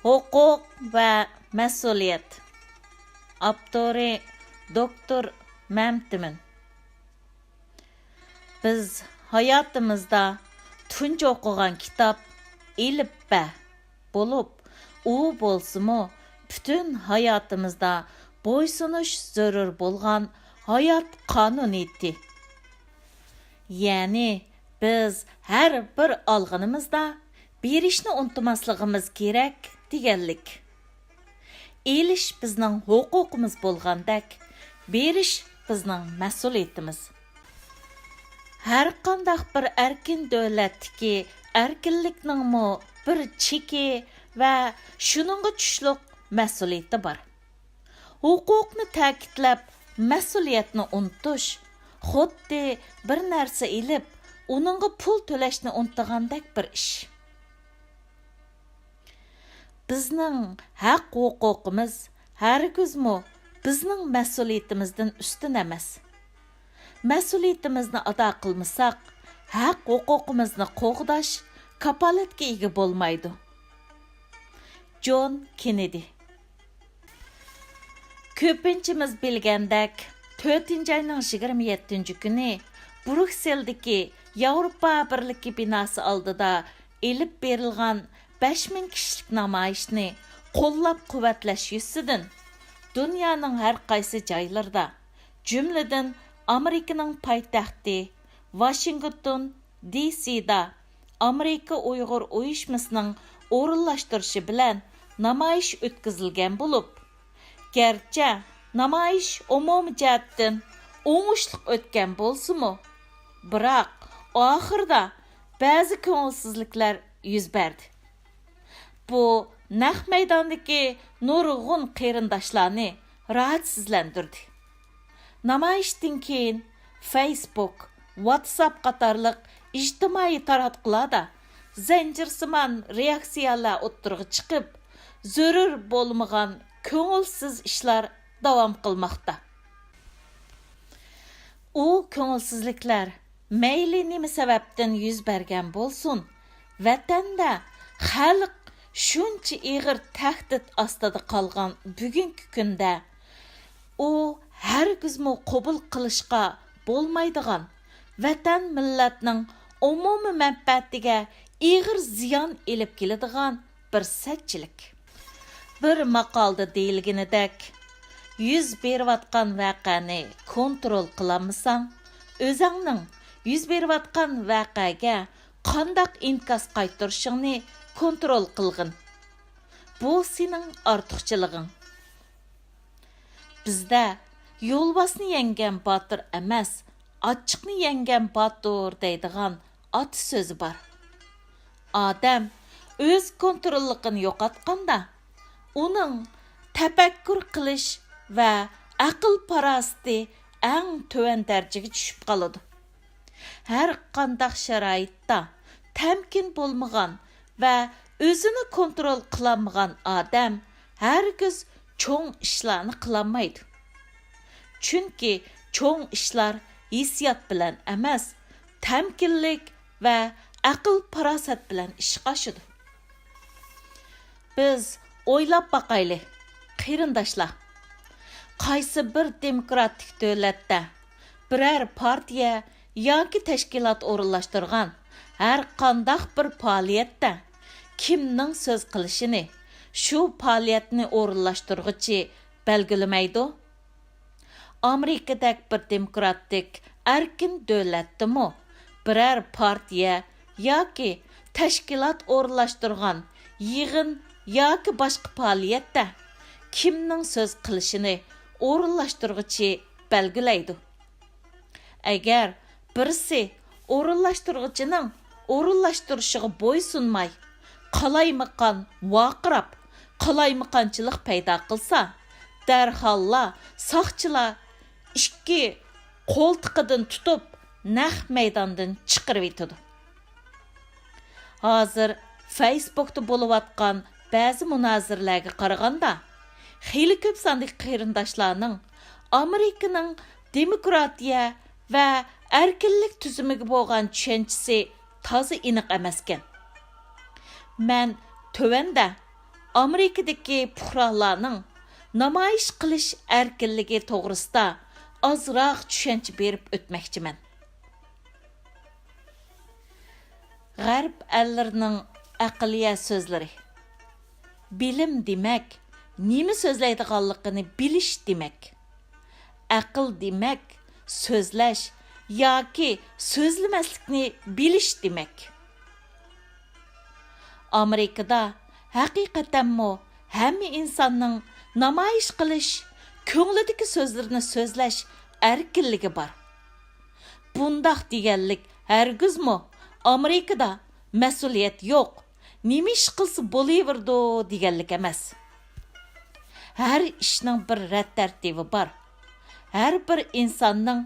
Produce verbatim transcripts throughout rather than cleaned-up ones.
ھوقۇق ۋە مەسئۇلىيەت. ئاپتورى دوكتور مەمتىمىن. بىز ھاياتىمىزدا تۇنجى ئوقۇغان كىتاب ئېلىپبە بولۇپ، ئۇ بولسىمۇ پۈتۈن ھاياتىمىزدا بويسۇنۇش زۆرۈر بولغان ھايات قانۇنىيىتى. يەنى بىز ھەر بىر ئالغىنىمىزدا بېرىشنى ئۇنتۇماسلىقىمىز كېرەك دېگەنلىك. ئېلىش بىزنىڭ ھوقۇقىمىز بولغاندەك، بېرىش بىزنىڭ مەسئۇلىيىتىمىز. ھەرقانداق بىر ئەركىن دۆلەتتىكى ئەركىنلىكنىڭمۇ بىر چېكى ۋە شۇنىڭغا چۈشلۈق مەسئۇلىيىتى بار. ھوقۇقنى تەكىتلەپ، مەسئۇلىيەتنى ئۇنتۇش، خۇددى بىر نەرسە ئېلىپ، ئۇنىڭغا پۇل تۆلەشنى ئۇنتۇغاندەك بىر ئىش. بىزنىڭ ھەق-ھوقۇقىمىز ھەرگىزمۇ بىزنىڭ مەسئۇلىيىتىمىزدىن ئۈستۈن ئەمەس. مەسئۇلىيىتىمىزنى ئادا قىلمىساق، ھەق-ھوقۇقىمىزنى قوغداش كاپالەتكە ئىگە بولمايدۇ. جون كېننېدى. كۆپىنچىمىز بىلگەندەك، تۆتىنچى ئاينىڭ يىگىرمە يەتتىنچى كۈنى بروكسېلدىكى ياۋروپا بىرلىكى بىناسى ئالدىدا ئېلىپ بېرىلغان بەش مىڭ كىشىلىك نامايىشنى قوللاپ-قۇۋۋەتلەش يۈزىسىدىن دۇنيانىڭ ھەر قايسى جايلىرىدا، جۈملىدىن ئامېرىكىنىڭ پايتەختى ۋاشىنگتون دى سىدا ئامېرىكا ئۇيغۇر ئۇيۇشمىسىنىڭ ئورۇنلاشتۇرۇشى بىلەن نامايىش ئۆتكۈزۈلگەن بولۇپ، گەرچە نامايىش ئومۇمىي جەھەتتىن ئوڭۇشلۇق ئۆتكەن بولسىمۇ، بىراق ئاخىرىدا بەزى كۆڭۈلسىزلىكلەر يۈز بەردى. بۇ نەق مەيداندىكى نۇرغۇن قېرىنداشلارنى راھەتسىزلەندۈردى. نامايىشتىن كېيىن فەيسبۇك، ۋاتساپ قاتارلىق ئىجتىمائىي تاراتقۇلاردا زەنجىرسىمان رېئاكسىيەلەر ئوتتۇرىغا چىقىپ، زۆرۈر بولمىغان كۆڭۈلسىز ئىشلار داۋام قىلماقتا. ئۇ كۆڭۈلسىزلىكلەر مەيلى نېمە سەۋەبتىن يۈز بەرگەن بولسۇن، ۋەتەندە خەلق شۇنچە ئېغىر تەھدىت ئاستىدا قالغان بۈگۈنكى كۈندە، ئۇ ھەرگىزمۇ قوبۇل قىلىشقا بولمايدىغان، ۋەتەن مىللەتنىڭ ئومۇمىي مەنپەئەتىگە ئېغىر زىيان ئېلىپ كېلىدىغان بىر سەتچىلىك. بىر ماقالىدا دېيىلگىنىدەك، يۈز بېرىۋاتقان ۋەقەنى كونترول قىلالمىساڭ، ئۆزەڭنىڭ يۈز بېرىۋاتقان ۋەقەگە قانداق ئىنكاس قايتۇرۇشۇڭنى كونترول قىلغىن. بۇ سېنىڭ ئارتۇقچىلىقىڭ. بىزدە «يولۋاسنى يەڭگەن باتۇر ئەمەس، ئاچچىقنى يەڭگەن باتۇر» دەيدىغان ئاتا سۆزى بار. ئادەم ئۆز كونتروللۇقىنى يوقاتقاندا، ئۇنىڭ تەپەككۇر قىلىش ۋە ئەقىل-پاراسىتى ئەڭ تۆۋەن دەرىجىگە چۈشۈپ قالىدۇ. ھەر قانداق شارائىتتا تەمكىن بولمىغان ۋە ئۆزىنى كونترول قىلالمىغان ئادەم ھەرگىز چوڭ ئىشلارنى قىلالمايدۇ. چۈنكى چوڭ ئىشلار ھېسسىيات بىلەن ئەمەس، تەمكىنلىك ۋە ئەقىل-پاراسەت بىلەن ئىشقا ئاشىدۇ. بىز ئويلاپ باقايلى، قېرىنداشلار. قايسى بىر دېموكراتىك دۆلەتتە بىرەر پارتىيە ياكى تەشكىلات ئورۇنلاشتۇرغان ھەر قانداق بىر پائالىيەتتە كىمنىڭ سۆز قىلىشىنى شۇ پائالىيەتنى ئورۇنلاشتۇرغۇچى بەلگىلىمەيدۇ؟ ئامېرىكىدەك بىر دېموكراتىك، ئەركىن دۆلەتتىمۇ بىرەر پارتىيە ياكى تەشكىلات ئورۇنلاشتۇرغان يىغىن ياكى باشقا پائالىيەتتە كىمنىڭ سۆز قىلىشىنى ئورۇنلاشتۇرغۇچى بەلگىلەيدۇ. ئەگەر بىرسى ئورۇنلاشتۇرغۇچىنىڭ ئورۇنلاشتۇرۇشىغا بويسۇنماي، قالايمىقان ۋارقىراپ، قالايمىقانچىلىق پەيدا قىلسا، دەرھاللا ساقچىلار ئىككى قولتۇقىدىن تۇتۇپ، نەق مەيداندىن چىقىرىۋېتىدۇ. ھازىر فەيسبۇكتا بولۇۋاتقان بەزى مۇنازىرىلەرگە قارىغاندا، خېلى كۆپ ساندىكى قېرىنداشلارنىڭ ئامېرىكىنىڭ دېموكراتىيە ۋە ئەركىنلىك تۈزۈمىگە بولغان چۈشەنچىسى تازا ئېنىق ئەمەسكەن. مەن تۆۋەندە ئامېرىكىدىكى پۇقرالارنىڭ نامايىش قىلىش ئەركىنلىكى توغرىسىدا ئازراق چۈشەنچە بېرىپ ئۆتمەكچىمەن. غەرب ئەللىرىنىڭ ئەقلىيە سۆزلىرى. بىلىم دېمەك، نېمە سۆزلەيدىغانلىقىنى بىلىش دېمەك. ئەقىل دېمەك، سۆزلەش ياكى سۆزلىمەسلىكنى بىلىش دېمەك. ئامېرىكىدا ھەقىقەتەنمۇ ھەممە ئىنساننىڭ نامايىش قىلىش، كۆڭلىدىكى سۆزلىرىنى سۆزلەش ئەركىنلىكى بار. بۇنداق دېگەنلىك ھەرگىزمۇ ئامېرىكىدا مەسئۇلىيەت يوق، نېمە ئىش قىلسا بولۇۋېرىدۇ دېگەنلىك ئەمەس. ھەر ئىشنىڭ بىر رەت تەرتىپى بار. ھەر بىر ئىنساننىڭ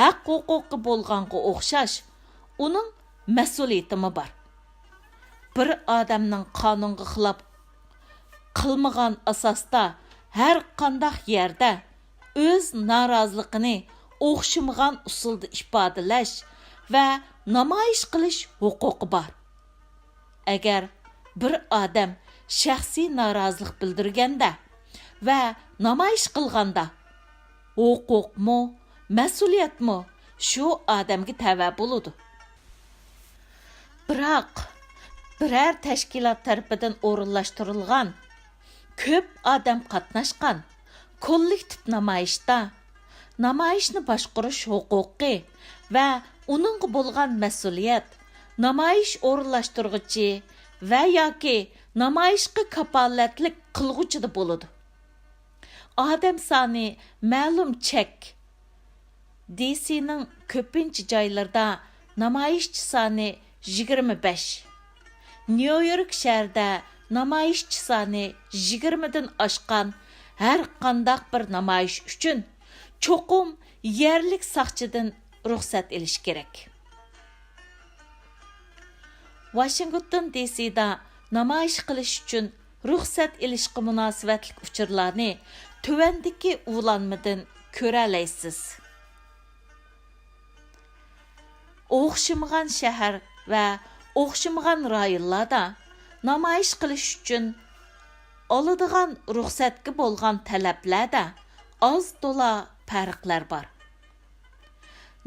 ھەق ھوقۇقى بولغانغا ئوخشاش، ئۇنىڭ مەسئۇلىيىتىمۇ بار. بىر ئادەمنىڭ قانۇنغا خىلاپ قىلمىغان ئاساستا ھەر قانداق يەردە ئۆز نارازىلىقىنى ئوخشىمىغان ئۇسۇلدا ئىپادىلەش ۋە نامايىش قىلىش ھوقۇقى بار. ئەگەر بىر ئادەم شەخسىي نارازىلىق بىلدۈرگەندە ۋە نامايىش قىلغاندا، ھوقۇقمۇ، مەسئۇلىيەتمۇ شۇ ئادەمگە تەۋە بولىدۇ. بىراق، بىرەر تەشكىلات تەرىپىدىن ئورۇنلاشتۇرۇلغان، كۆپ ئادەم قاتناشقان كوللېكتىپ نامايىشتا نامايىشنى باشقۇرۇش ھوقۇقى ۋە ئۇنىڭغا بولغان مەسئۇلىيەت نامايىش ئورۇنلاشتۇرغۇچى ۋە ياكى نامايىشقا كاپالەتلىك قىلغۇچىدا بولىدۇ. ئادەم سانى مەلۇم چەك. دىسىنىڭ كۆپىنچە جايلىرىدا نامايىشچى سانى يىگىرمە بەش. نيۇ يورك شەھىرىدە نامايىشچى سانى يىگىرمىدىن ئاشقان ھەر قانداق بىر نامايىش ئۈچۈن چوقۇم يەرلىك ساقچىدىن رۇخسەت ئېلىش كېرەك. ۋاشىنگتون دىسىدا نامايىش قىلىش ئۈچۈن رۇخسەت ئېلىشقا مۇناسىۋەتلىك ئۇچۇرلارنى تۆۋەندىكى ئۇلانمىدىن كۆرەلەيسىز. ئوخشىمىغان شەھەر ۋە ئوخشىمىغان رايونلاردا نامايىش قىلىش ئۈچۈن ئالىدىغان رۇخسەتكە بولغان تەلەپلەردە ئاز تولا پەرقلەر بار.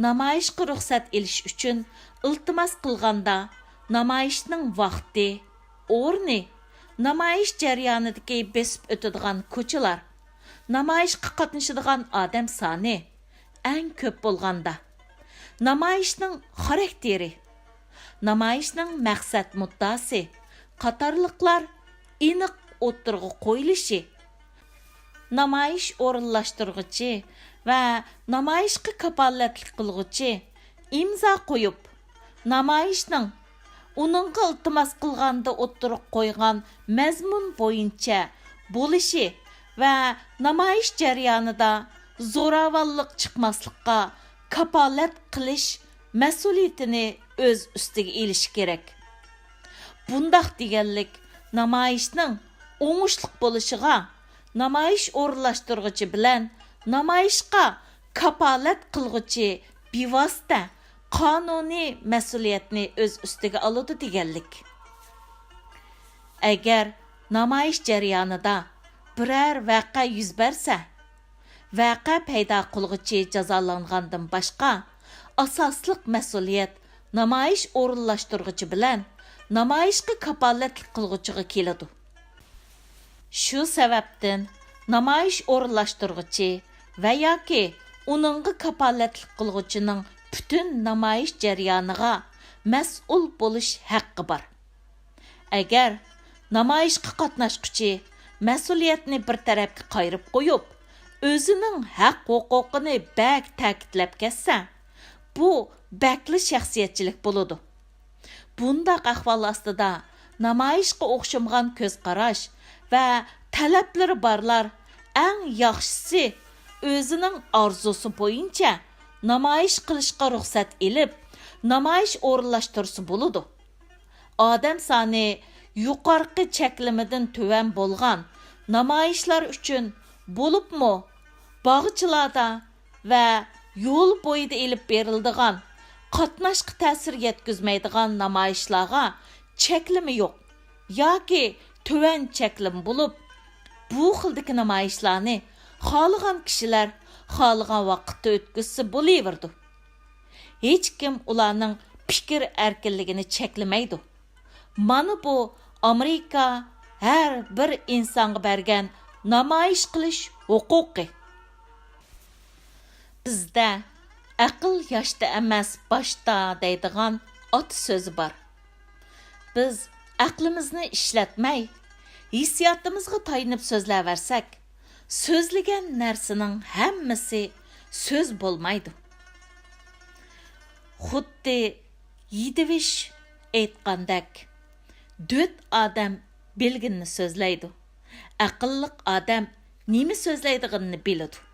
نامايىشقا رۇخسەت ئېلىش ئۈچۈن ئىلتىماس قىلغاندا، نامايىشنىڭ ۋاقتى، ئورنى، نامايىش جەريانىدىكى بېسىپ ئۆتىدىغان كوچىلار، نامايىشقا قاتنىشىدىغان ئادەم سانى، ئەڭ كۆپ بولغاندا، نامايىشنىڭ خاراكتېرى، نامايىشنىڭ مەقسەت مۇددىئاسى قاتارلىقلار ئېنىق ئوتتۇرىغا قويۇلۇشى، نامايىش ئورۇنلاشتۇرغۇچى ۋە نامايىشقا كاپالەتلىك قىلغۇچى ئىمزا قويۇپ، نامايىشنىڭ ئۇنىڭغا ئىلتىماس قىلغاندا ئوتتۇرىغا قويغان مەزمۇن بويىچە بولۇشى ۋە نامايىش جەريانىدا زوراۋانلىق چىقماسلىققا كاپالەت قىلىش مەسئۇلىيىتىنى ئۆز ئۈستىگە ئېلىشى كېرەك. بۇنداق دېگەنلىك نامايىشنىڭ ئوڭۇشلۇق بولۇشىغا نامايىش ئورۇنلاشتۇرغۇچى بىلەن نامايىشقا كاپالەت قىلغۇچى بىۋاسىتە قانۇنىي مەسئۇلىيەتنى ئۆز ئۈستىگە ئالىدۇ دېگەنلىك. ئەگەر نامايىش جەريانىدا بىرەر ۋەقە يۈز بەرسە، ۋەقە پەيدا قىلغۇچى جازالانغاندىن باشقا، ئاساسلىق مەسئۇلىيەت نامايىش ئورۇنلاشتۇرغۇچى بىلەن نامايىشقا كاپالەتلىك قىلغۇچىغا كېلىدۇ. شۇ سەۋەبتىن نامايىش ئورۇنلاشتۇرغۇچى ۋە ياكى ئۇنىڭغا كاپالەتلىك قىلغۇچىنىڭ پۈتۈن نامايىش جەريانىغا مەسئۇل بولۇش ھەققى بار. ئەگەر نامايىشقا قاتناشقۇچى مەسئۇلىيەتنى بىر تەرەپكە قايرىپ قويۇپ، ئۆزىنىڭ ھەق-ھوقۇقىنى بەك تەكىتلەپ كەتسە، بۇ بەكلا شەخسىيەتچىلىك بولىدۇ. بۇنداق ئەھۋال ئاستىدا نامايىشقا ئوخشىمىغان كۆز قاراش ۋە تەلەپلىرى بارلار ئەڭ ياخشىسى ئۆزىنىڭ ئارزۇسى بويىچە نامايىش قىلىشقا رۇخسەت ئېلىپ، نامايىش ئورۇنلاشتۇرسا بولىدۇ. ئادەم سانى يۇقارقى چەكلىمىدىن تۆۋەن بولغان نامايىشلار ئۈچۈن، بولۇپمۇ باغچىلاردا ۋە يول بويىدا ئېلىپ بېرىلىدىغان، قاتناشقا تەسىر يەتكۈزمەيدىغان نامايىشلارغا چەكلىمە يوق ياكى تۆۋەن چەكلىمە بولۇپ، بۇ خىلدىكى نامايىشلارنى خالىغان كىشىلەر خالىغان ۋاقىتتا ئۆتكۈزسە بولۇۋېرىدۇ. ھېچكىم ئۇلارنىڭ پىكىر ئەركىنلىكىنى چەكلىمەيدۇ. مانا بۇ ئامېرىكا ھەر بىر ئىنسانغا بەرگەن نامايىش قىلىش ھوقۇقى. بىزدە «ئەقىل ياشتا ئەمەس، باشتا» دەيدىغان ئاتا سۆزى بار. بىز ئەقلىمىزنى ئىشلەتمەي، ھېسسىياتىمىزغا تايىنىپ سۆزلەۋەرسەك، سۆزلىگەن نەرسىنىڭ ھەممىسى سۆز بولمايدۇ. خۇددى يىدۋىش ئېيتقاندەك، «دۆت ئادەم بىلگىنىنى سۆزلەيدۇ، ئەقىللىق ئادەم نېمە سۆزلەيدىغىنىنى بىلىدۇ.»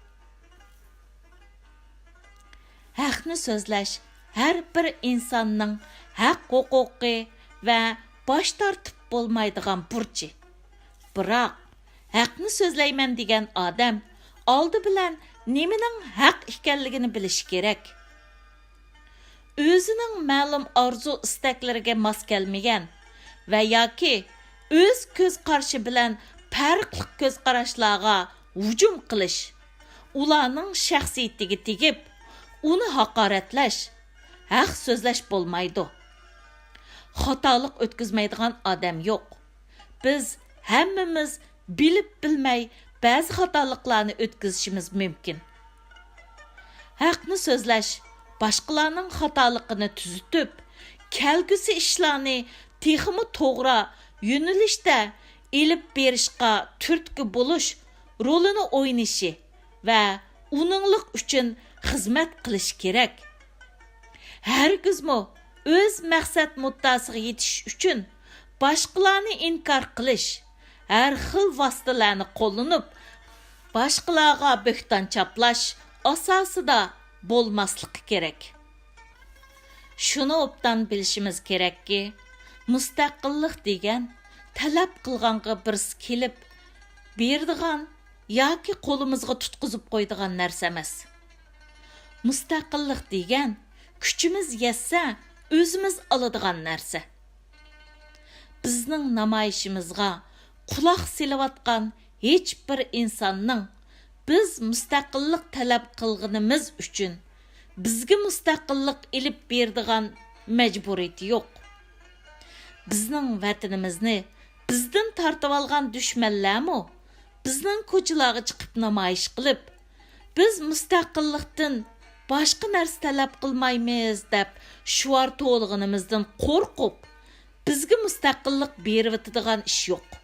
ھەقنى سۆزلەش ھەر بىر ئىنساننىڭ ھەق ھوقۇقى ۋە باش تارتىپ بولمايدىغان بۇرچى. بىراق، ھەقنى سۆزلەيمەن دېگەن ئادەم ئالدى بىلەن نېمىنىڭ ھەق ئىكەنلىكىنى بىلىشى كېرەك. ئۆزىنىڭ مەلۇم ئارزۇ-ئىستەكلىرىگە ماس كەلمىگەن ۋە ياكى ئۆز كۆز قارىشى بىلەن پەرقلىق كۆز قاراشلارغا ھۇجۇم قىلىش، ئۇلارنىڭ شەخسىيىتىگە تېگىپ، ئۇنى ھاقارەتلەش، ھەق سۆزلەش بولمايدۇ. خاتالىق ئۆتكۈزمەيدىغان ئادەم يوق. بىز ھەممىمىز بىلىپ بىلمەي بەزى خاتالىقلارنى ئۆتكۈزۈشىمىز مۇمكىن. ھەقنى سۆزلەش، باشقىلارنىڭ خاتالىقىنى تۈزىتىپ، كەلگۈسى ئىشلارنى تېخىمۇ توغرا يۆنىلىشتە ئېلىپ بېرىشقا تۈرتكە بولۇش رولىنى ئوينىشى ۋە ئۇنىڭلىق ئۈچۈن خىزمەت قىلىشى كېرەك. ھەرگىزمۇ ئۆز مەقسەت مۇددىئاسىغا يېتىش ئۈچۈن باشقىلارنى ئىنكار قىلىش، ھەر خىل ۋاسىتىلەرنى قوللىنىپ، باشقىلارغا بۆھتان چاپلاش ئاساسىدا بولماسلىقى كېرەك. شۇنى ئوبدان بىلىشىمىز كېرەككى، مۇستەقىللىق دېگەن تەلەپ قىلغانغا بىرسى كېلىپ بېرىدىغان ياكى قولىمىزغا تۇتقۇزۇپ قويىدىغان نەرسە ئەمەس. مۇستەقىللىق دېگەن كۈچىمىز يەتسە ئۆزىمىز ئالىدىغان نەرسە. بىزنىڭ نامايىشىمىزغا قۇلاق سېلىۋاتقان ھېچ بىر ئىنساننىڭ بىز مۇستەقىللىق تەلەپ قىلغىنىمىز ئۈچۈن بىزگە مۇستەقىللىق ئېلىپ بېرىدىغان مەجبۇرىيىتى يوق. بىزنىڭ ۋەتىنىمىزنى بىزدىن تارتىۋالغان دۈشمەنلەرمۇ بىزنىڭ كوچىلارغا چىقىپ نامايىش قىلىپ، «بىز مۇستەقىللىقتىن باشقا نەرسە تەلەپ قىلمايمىز» دەپ شوئار توۋلىغىنىمىزدىن قورقۇپ، بىزگە مۇستەقىللىق بېرىۋېتىدىغان ئىش يوق.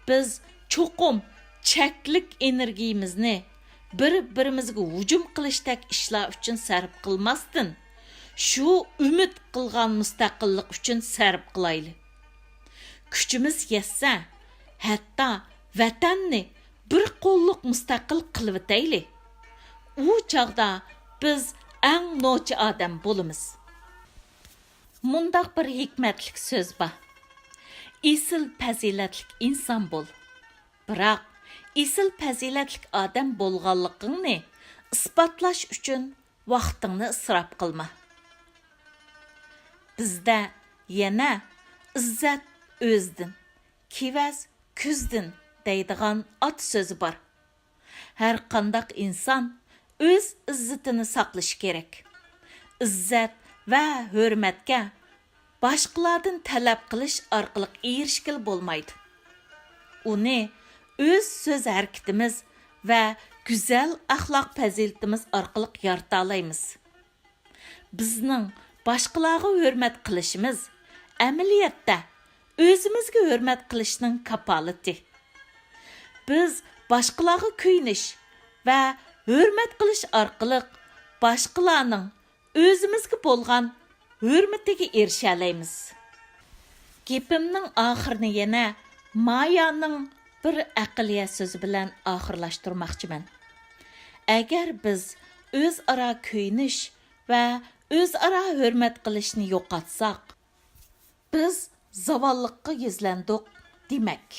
بىز چوقۇم چەكلىك ئېنېرگىيىمىزنى بىر-بىرىمىزگە ھۇجۇم قىلىشتەك ئىشلار ئۈچۈن سەرپ قىلماستىن، شۇ ئۈمىد قىلغان مۇستەقىللىق ئۈچۈن سەرپ قىلايلى. كۈچىمىز يەتسە، ھەتتا ۋەتەننى بىر قوللۇق مۇستەقىل قىلىۋېتەيلى. ئۇ چاغدا بىز ئەڭ نوچى ئادەم بولىمىز. مۇنداق بىر ھېكمەتلىك سۆز بار: «ئېسىل پەزىلەتلىك ئىنسان بول، بىراق ئېسىل پەزىلەتلىك ئادەم بولغانلىقىڭنى ئىسپاتلاش ئۈچۈن ۋاقتىڭنى ئىسراپ قىلما.» بىزدە يەنە «ئىززەت ئۆزدىن، كېۋەز كۆزدىن» دەيدىغان ئاتا سۆزى بار. ھەر قانداق ئىنسان ئۆز ئىززىتىنى ساقلىشى كېرەك. ئىززەت ۋە ھۆرمەتكە باشقىلاردىن تەلەپ قىلىش ئارقىلىق ئېرىشكىلى بولمايدۇ. ئۇنى ئۆز سۆز ھەرىكىتىمىز ۋە گۈزەل ئەخلاق پەزىلىتىمىز ئارقىلىق يارىتالايمىز. بىزنىڭ باشقىلارغا ھۆرمەت قىلىشىمىز ئەمەلىيەتتە ئۆزىمىزگە ھۆرمەت قىلىشنىڭ كاپالىتى. بىز باشقىلارغا كۆيۈنۈش ۋە ھۆرمەت قىلىش ئارقىلىق باشقىلارنىڭ ئۆزىمىزگە بولغان ھۆرمىتىگە ئېرىشەلەيمىز. گېپىمنىڭ ئاخىرىنى يەنە مايانىڭ بىر ئەقلىيە سۆزى بىلەن ئاخىرلاشتۇرماقچىمەن. ئەگەر بىز ئۆزئارا كۆيۈنۈش ۋە ئۆزئارا ھۆرمەت قىلىشنى يوقاتساق، بىز زاۋاللىققا يۈزلەندۇق دېمەك.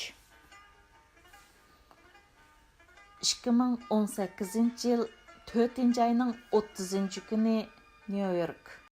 ئىككى مىڭ ئون سەككىزىنچى يىل تۆتىنچى ئاينىڭ ئوتتۇزىنچى كۈنى، نيۇ يورك.